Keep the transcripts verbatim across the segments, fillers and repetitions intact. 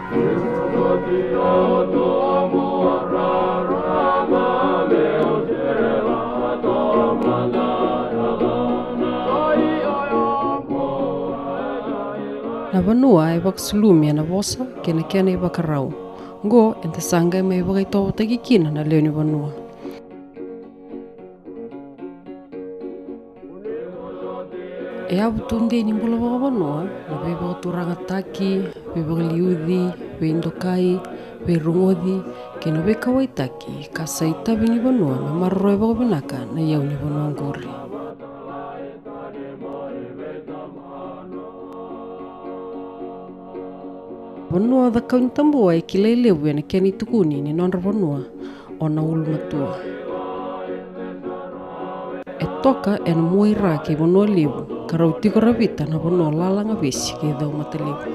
Na vanua e vakasulumi ena vosa kei na kena ivakarau. Oqo eda sa qai mai vakaitovotaki kina na lewe ni vanua. E yavu tudei ni bula vakavanua na veivakaturagataki, veivakaliuci, veidokai, veirogoci kei na veikauwaitaki ka sa itavi ni vanua me maroroya vakavinaka na iyau ni vanua oqori. Vanua o Cakaunitabua e kilai levu ena kena itukuni ni nodra vanua o na ulumatua. E toka ena mua i ra kei Vanua Levu ka rau tiko ravita na vanua o Lalagavesi kei Caumatalevu.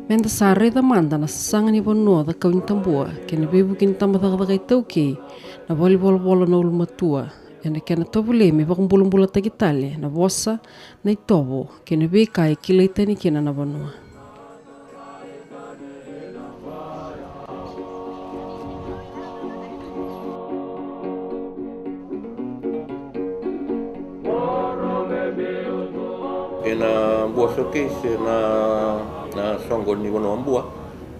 Meda sa raica mada na sasaga ni vanua o Cakaunitabua kei na veivuke ni tabacakacaka iTaukei na valenivolavola na ulumatua, ena kena tovolei me vakabulabulataki tale na vosa, na itovo kei na veika e kilai tani kina na vanua. Ena Bua Showcase, na, na soqo ni vanua o Bua,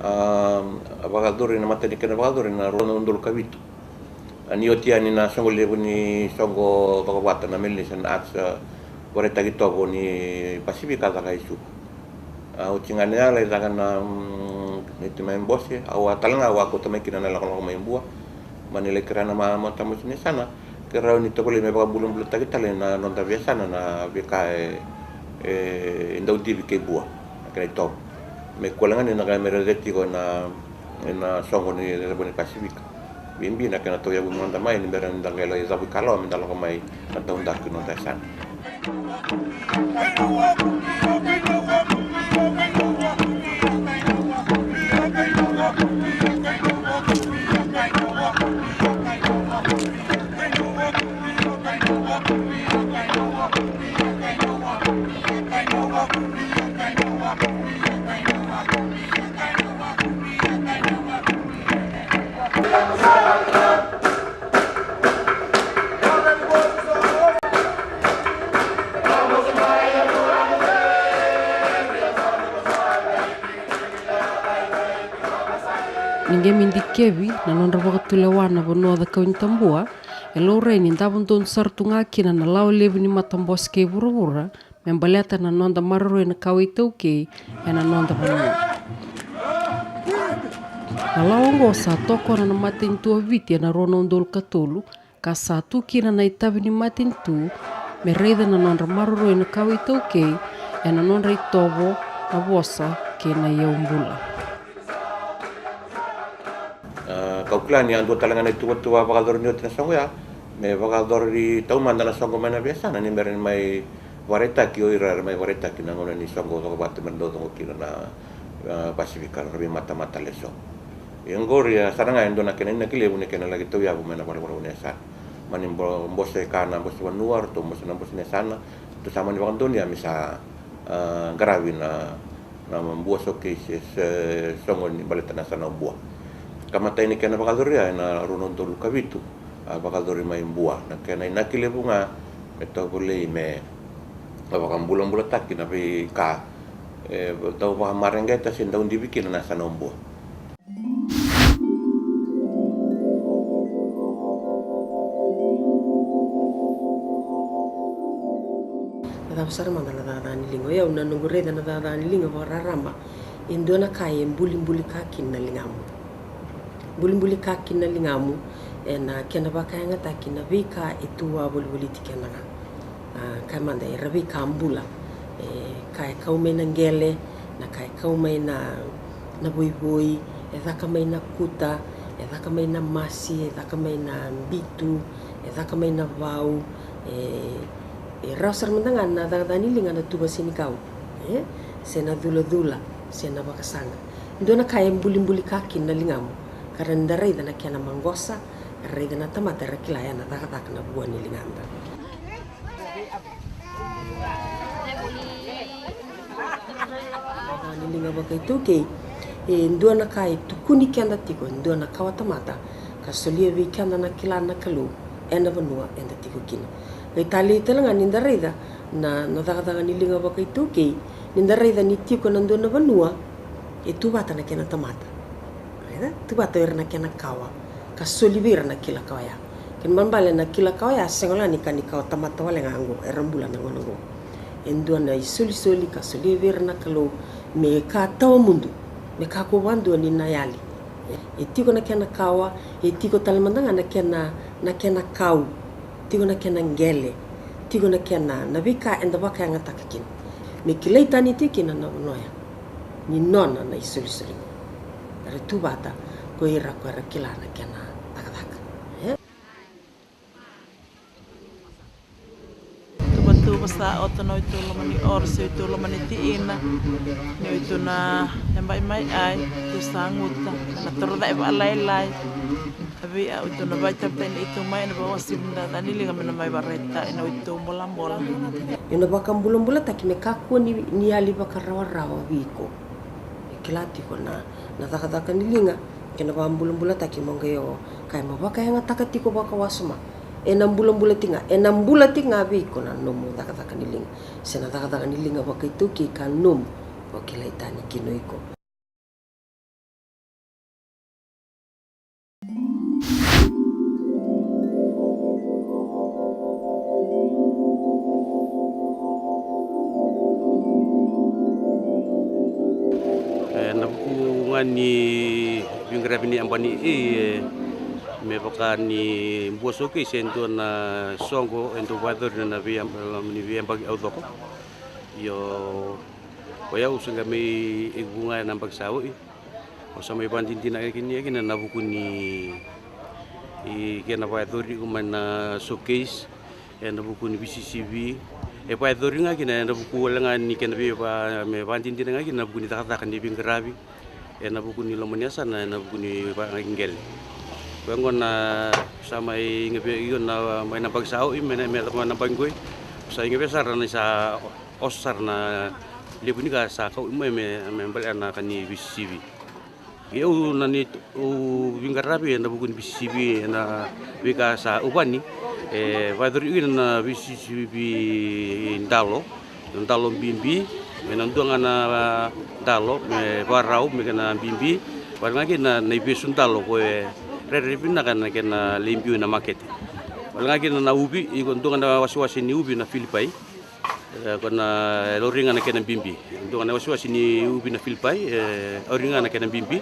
a, a vakayacori, na imatai ni kena vakayacori na rua na udolu ka vitu. A, ni oti yani na soqo levu ni soqo cokovata na Melanesian Arts, a, vakaraitaki itovo ni Pasifika a caka e Suva. A, oti ga na yala e caka na, mm, neitou mai bose, au a tale ga au a kauta mai kina na lakolako mai Bua. Mani lai kerea na ma-, matabose ni yasana, kerea ni tovolei me vakabulabulataki tale na noda veiyasana na veika e, e dau divi kei Bua, na kena itovo. Me kua ga ni na qai me raica tiko na, na soqo ni levu ni Pasifika. Bibi na kena tauyavu mada mai ni bera ni da qai lai cavuikalawa me da lako mai na taudaku ni noda yasana. Ni qai mai dikevi na nodra vakatulewa na vanua o Cakaunitabua, e laurai ni davo donu sara tu ga kina na lawa levu ni matabose kei vuravura, me baleta na noda maroroi na kawa iTaukei ena noda vanua. Na lawa oqo sa tokona na matanitu o Viti ena rua na udolu ka tolu, ka sa tu kina na itavi ni matanitu me raica na nodra maroroi na kawa iTaukei ena nodra itovo, na vosa kei na iyaubula. A, kau kila ni a dua tale ga na ituvatuva vakayacori ni oti na soqo ya, me vakayacori taumada na soqo mai na veiyasana ni bera ni mai vakaraitaki o ira era mai vakaraitaki na gauna ni soqo cokovata me ra dau soqo kina na, a, Pasifika, na veimatamata lesu. Ia oqori, a, sara ga e dua na kena inaki levu ni kena laki tauyavu mai na valenivolavola ni yasana. Mani bo-, bose ka na bose vanua, ratou bose na bose ni yasana, ratou sa mani vakadonuya me sa, a, qaravi na na Bua Showcase, e, soqo ni baleta na yasana o Bua. Ka matai ni kena vakayacori ya ena rua na udolu ka vitu, a vakayacori mai Bua. Na kena inaki levu ga me tovolei me vakabulabulataki na veika e dau vakamareqeta se dau divi kina na yasana o Bua. Na cava sara mada na cakacaka ni liga? O yau na noqu raica na cakacaka ni liga vakararaba, e dua na ka e bulibuli ka kina na ligamu. Bulibuli ka kina na ligamu ena kena vakayagataki na veika e tu wavolivoliti keda ga. A, kaya mada era veika bula, e, ka e kau mai na qele, na ka e kau mai na, na voivoi, e caka mai na kuta, e caka mai na masi, e caka mai na bitu, e caka mai na vau, e, e rawa sara mada ga na cakacaka ni liga na tuva senikau, e, se na culacula, se na vakasaqa. Dua na ka e bulibuli ka kina na ligamu, ka ra ni da raica na kena maqosa, Raica na tamata era kila ya na cakacaka na vua ni ligada. Ni liga vakaitaukei, e dua na ka e tukuni keda tiko, e dua na kawa tamata ka solia vei keda na kila na Kalou ena vanua eda tiko kina. Qai talei tale ga ni da raica na, na cakacaka ni liga vakaitaukei, ni da raica ni tiko na dua na vanua e tu vata na kena tamata. Raica, tu vata o ira na kena kawa ka soli vei ira na kila kawa ya. Kena ibalebale na kila kawa ya sega wale ga ni ka ni kawa tamata wale ga oqo era bula na gauna oqo. E dua na isolisoli ka solia vei ira na Kalou me ka tawamudu, me kakua vakadua ni na yali. E tiko na kena kawa, e tiko tale mada ga na kena, na kena kau, tiko na kena qele, tiko na kena, na veika eda vakayagataka kina. Me kilai tani tiko kina na vanua ya ni nona na isolisoli oqo. Era tu vata ko ira ko era kila na kena cakacaka. E? Tuvatuva sa ota na uitau loma ni oro se uitau loma ni tiina, ni uitau na yabai mai ai, tu sa guta na toro cai vakalailai. A vei a uitau na vaitavitai ni itau mai ena vakawasili na cakacaka ni liga me na mai vakaraitaka ena uitau bolabola. Ena vakabulabulataki me kakua ni, ni yali vakarawarawa vei iko. E kila tiko na, na cakacaka ni liga kei na vakabulabulataki mo qai o kaya mo vakayagataka tiko vakawasoma. Ena bulabula tiko ga, ena bula tiko ga vei iko na nomu cakacaka ni liga se na cakacaka ni liga vakaitaukei ka nomu o kilai tani kina o iko. E, na vuku ga ni veiqaravi ni yabani, e, me vaka ni bua sokei se dua na soqo e dau vakayacori na vei, ni veiyabaki au coko. Io, o yau se qai mai iku ga ena yabaki sa oi. Au sa mai vakadinadinataka kina, kina na vuku ni, i, kena vakayacori iko mai na showcase, ena vuku ni V C C V. E vakayacori ga kina ena vuku wale ga ni kena vei va, me vakadinadina ga kina na vuku ni cakacaka ni veiqaravi, ena vuku ni loma ni yasana, ena vuku ni vaqeqele. Koya gona na sa mai iga vei iko na mai na yabaki sa oi, me na, me na yabaki qoi. Sa iga vei sara na sa oso sara na levu ni ka sa kau mai me, me baleta na ka ni V C C V. Ia au na ni, au veiqaravi ena vuku ni V C C V ena veika sa uvani, e vakayacori iko kina na V C C V dalo, na dalo bibi, me na dua ga na dalo me vakarau me kena bibi, vale ga kina na ivesu dalo ko e rairai vinaka na kena lai biu ena makete. Vale ga kina na uvi, iko dua ga na wasewase ni uvi na filipai. E, ko na, e, lori ga na kena bibi. Dua ga na wasewase ni uvi na filipai, e, auri ga na kena bibi.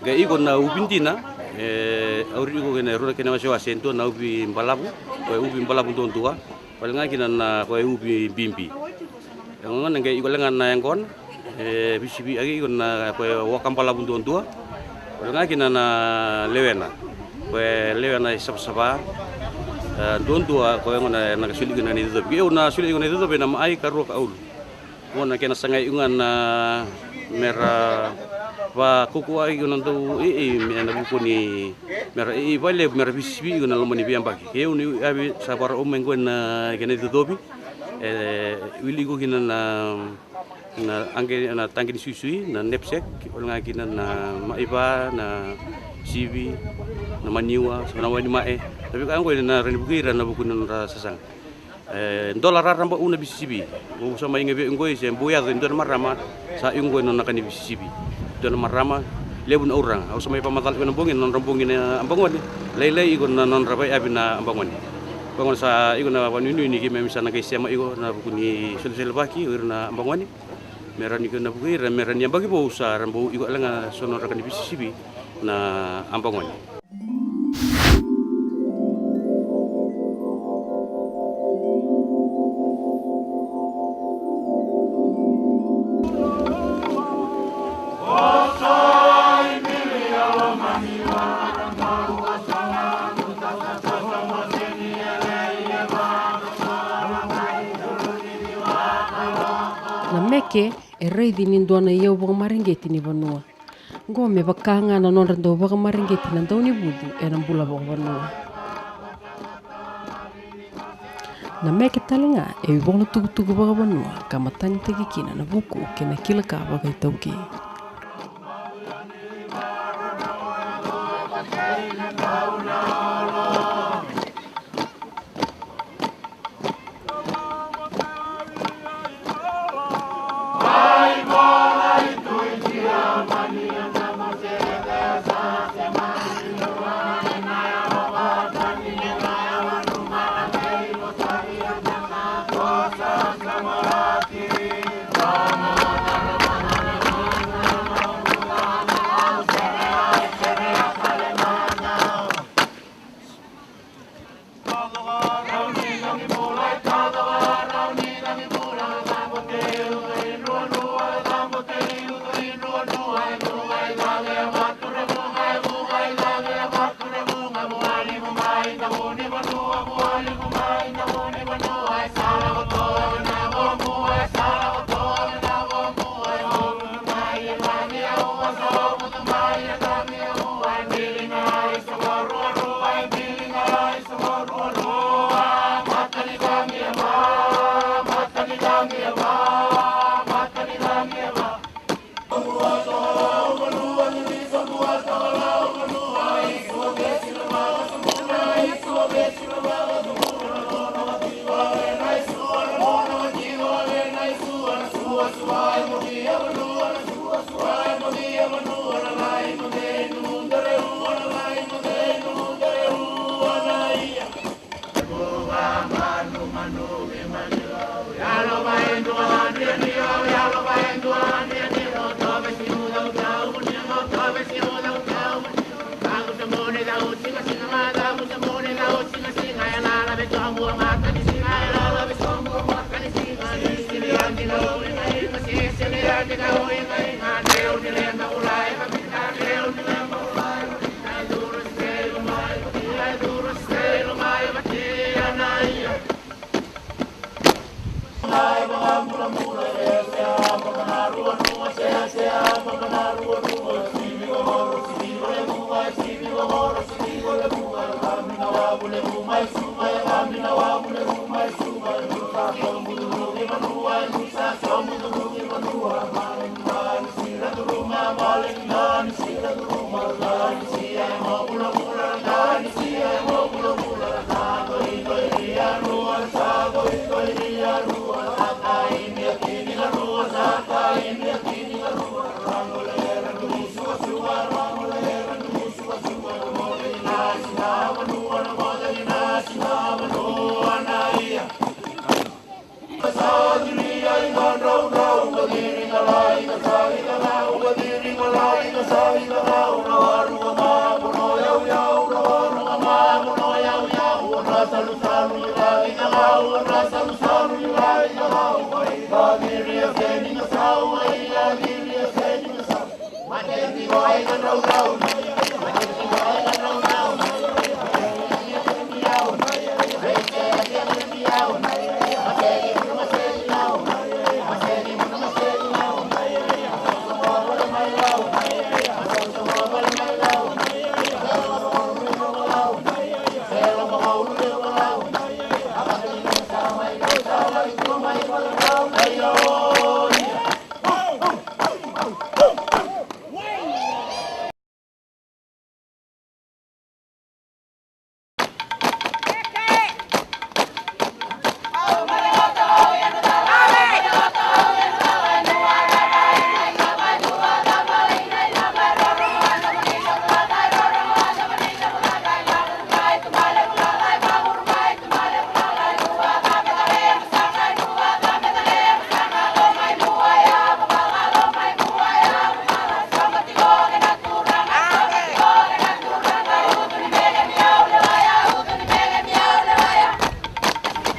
Qai iko na uvi dina, e, auri iko kena rua na kena wasewase, dua na uvi balavu, ko e uvi balavu duadua. Vale ga kina na ko e uvi bibi. E gona qai iko le ga na yaqona. E, V C V agi iko na ko e waka balavu duadua. Vale ga kina na lewena. Ko e lewena e savasava. E, duadua ko e gona na ka soli iko na icocovi. Io na soli iko na icocovi na maai ka rua ka ulu. Gona kena sagai iko ga na mera vakaukauwa iko na dau ei, ei, me na vuku ni mera ei, ei vakalevu mera V C V iko na loma ni veiyabaki. Io ni avi sa vakarau mai qo na kena icocovi. E, wili iko kina na na age, na taqi ni suisui, na knapsack, vale ga kina na maiva, na sivi, na maniwa, na wainima'e. Na veika qo na rawa ni vukei ira na vuku ni nodra sasaga. E, dola raraba u na V C C V. Au sa mai iga vei qo se bau yaco e dua na marama sa iu qo na nona ka ni V C C V. Dua na marama levu na uraga. Au sa mai vakamacala iko na bogi, na nodra bogi na abagone. Lailai iko na nodra vaiavi na abagone. Vagone sa iko na vanuinui ni keimami sa na qai sema iko na vuku ni solesolevaki o ira na abagone. Me rawa ni kena vukei ira me rawa ni yabaki vou sa ra bau iko alega so nodra ka ni V C C V na abagone. Na meke e raici ni dua na iyau vakamareqeti ni vanua. Oqo me vaka ga na nodra dau vakamareqeti na daunivucu ena bula vakavanua. Na meke tale ga e ivola tukutuku vakavanua ka matanitaki kina na vuku kei na kila ka vakaitaukei.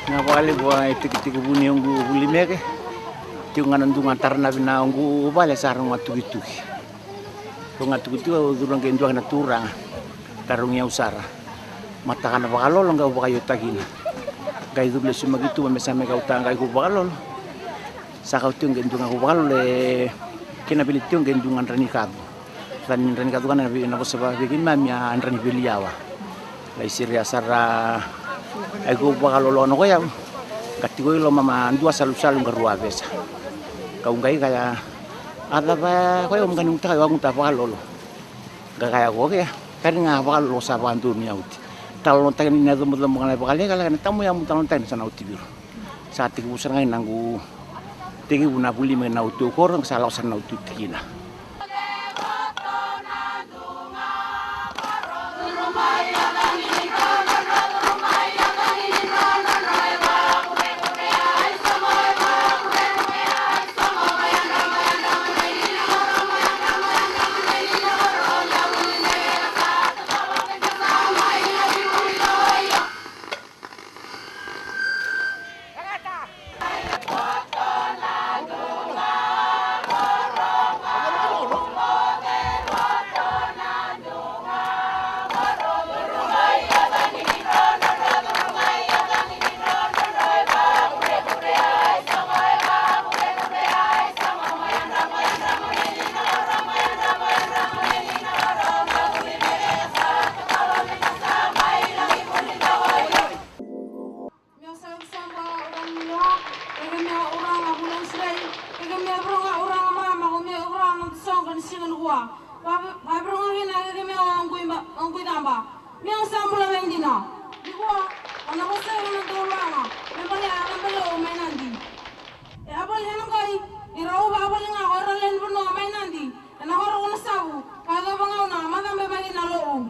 Na vakalevu a e tekitekivu ni oqu vuli meke. Tiko ga na dua ga tara na vina oqu vale sa rau ga tukituki. Rau ga tukituki au curu qai dua ga na turaga. Tarogi au sara. Mataka na vakalolo qai au vakaiotaki kina. Qai curu lesu mai ki tuba me sa mai kauta qai ku vakalolo. Sa kau tiko qai dua ga ku vakalolo e kena vili tiko qai dua ga dra ni kavu. Dra ni dra ni kacuka na vei na vosa vakaveikeimami a dra ni veliawa. Lai siria sara ai ko vakalolona ko yau. Ka tiko i loma ma dua salusalu ka rua vesa. Kau qai kaya a cava ko yau maka ni gutaka yau a guta vakalolo. Ka kaya ko kea kari ga vakalolo sa vakadonu yau ti. Talonotaki ni na cobocobo ga na vakaleka leka na tamu yau mu talonotaki ni sa na oti viro. Sa tekivu sara ga i na qu tekivu na vuli mai na utu koro sa lako sara na utu tikina. Meu sa samba ura ni o, e ke meu ura ga vula usrei, e ke meu ura ga ura ga mama, ko meu ura ga na soga ni siga ni kua. Vavira ga kina e ke meu ogui ma ogui caba. Meu sa bula vei dina. Ni kua, ana vosai na dau laga, me bale a na bale o mai Nadi. E a vali ena qai, ni rau va vali ga ko era leni vanua mai Nadi, ena koro ko na savu, ka cava gauna, macabe mai na lou.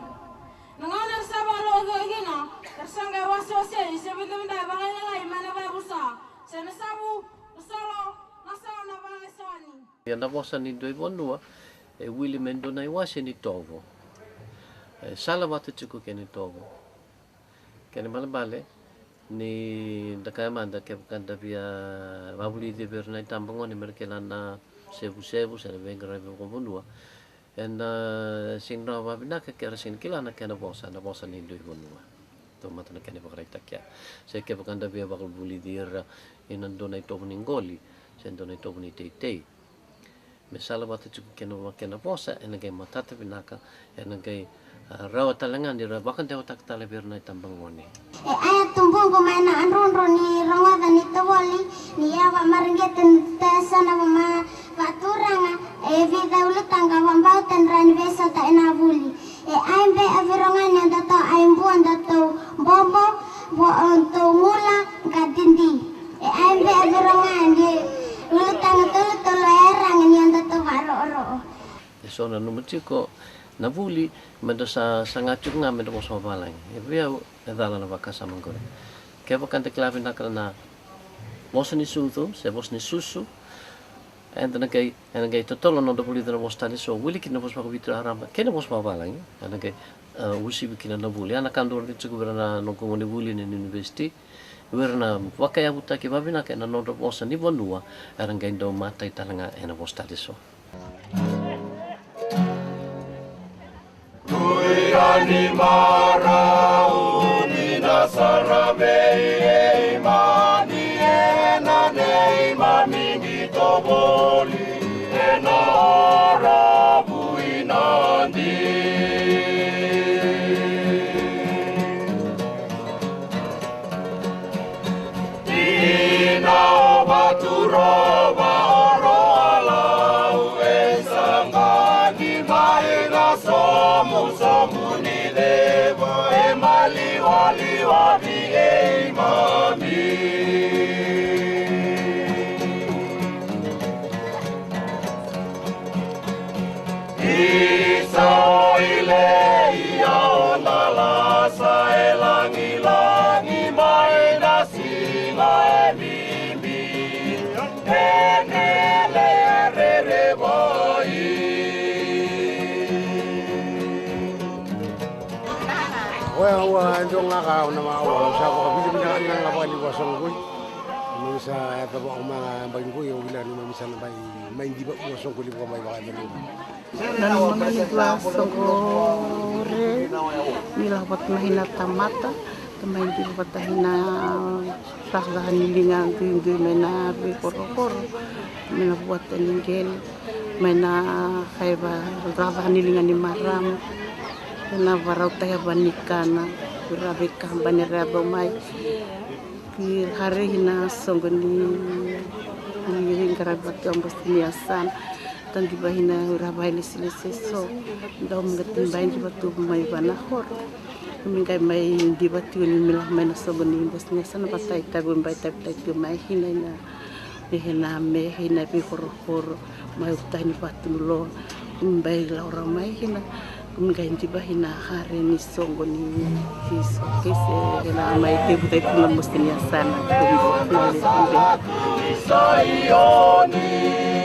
Na gauna era sa vakaloa kina, era sa qai wasewasei se vidavidai vakailalai mai na vaivusa, se na savu, na solo, na sa na vakalesuani. Ia na vosa ni dui vanua e wili me dua na iwase ni tovo. E sala vata tiko kei na tovo. Kena balebale ni da kaya mada kevaka da via vavulici vei ira na itabagone me ra kila na sevusevu se na veiqaravi vakavanua. Ena sega ni rawa vavinaka ke ra sega ni kila na kena vosa, na vosa ni dui vanua. Taumada na kena ivakaraitaki ya. Se kevaka da via vakavulici ira ina dua na itovo ni qoli se dua na itovo ni teitei, me sala vata tiko kei na kena vosa, ena qai matata vinaka, ena qai, a, rawa tale ga ni ra vakadewataka tale vei ira na itabagone. E aya tubuqu mai na adrudru ni rogoca ni tovoli ni yawa mareqeta ni tayasana vama vakaturaga e vica ulutaga vabauta ni ra ni veisota ena vuli. E ai be a viroga ni a datou ai bua datou bobo vo o datou gula ka didi. E ai be a viroga ni ulutaga tolutolu e raga ni a datou varooroo. E so na numa tiko na vuli me da sa saga tiko ga me da vosa vavalagi. E vei au e cala na vakasama qori. Kevaka da kila vinaka na vosa ni sucu se vosa ni susu, eda na qai, ena qai totolo na nodra vulica na vosa tale so, wili kina na vosa vakaviti raraba kei na vosa vavalagi, ena qai, a, uasivi kina na vuli. A na ka dau raica tiko vei ira na noqu gone vuli na univesiti, vei ira na vakayavutaki vavinaka ena nodra vosa ni vanua, era qai dau matai tale ga ena vosa tale so. Dui ani marau ni na sara vei eimami ena neimami ni tovoli ena ora vui Nadi. Ina o Vaturova o Roalau e saqani mai na somusomu ni levo e maliwaliwa vei keimami. Isa o Ilei au na lasa e lagilagi mai na siga e bibi e nele e rerevoi. Oya ua e dua ga ka au na ma au sa vakavinavinaka ga vakaliwa sogo koi. Mami sa yaco vakauma ga yabaki koi au kila ni mami sa na bai mai diva ua sogo koi li vakamai vakayaco. Nanuma ni dua soqo re ni lako vata mai na tamata, tamai diva vata mai na cakacaka ni liga duidui mai na veikorokoro mai na vuata ni qele. Mai na kai varava ni liga ni marama. Na varautaka vanikana. Vira veikabani era yaco mai. Vira rei na soqo ni ni qaravi vatu a bose ni yasana. Tadiva hina ura vailesilesi eso. Dau maga tibai diva tu mai vana horo. Mi qai mai diva tiko ni mi lako mai na soqo ni bose ni yasana vata itavi bai tavitai tiko mai hina ina ena me hina veihorohoro mai utai ni vatu ni lo. Mi bai laura mai hina. Mi qai diva hina hare ni soqo ni fiso kese ena mai tevutai tu na bose ni yasana. Saioni.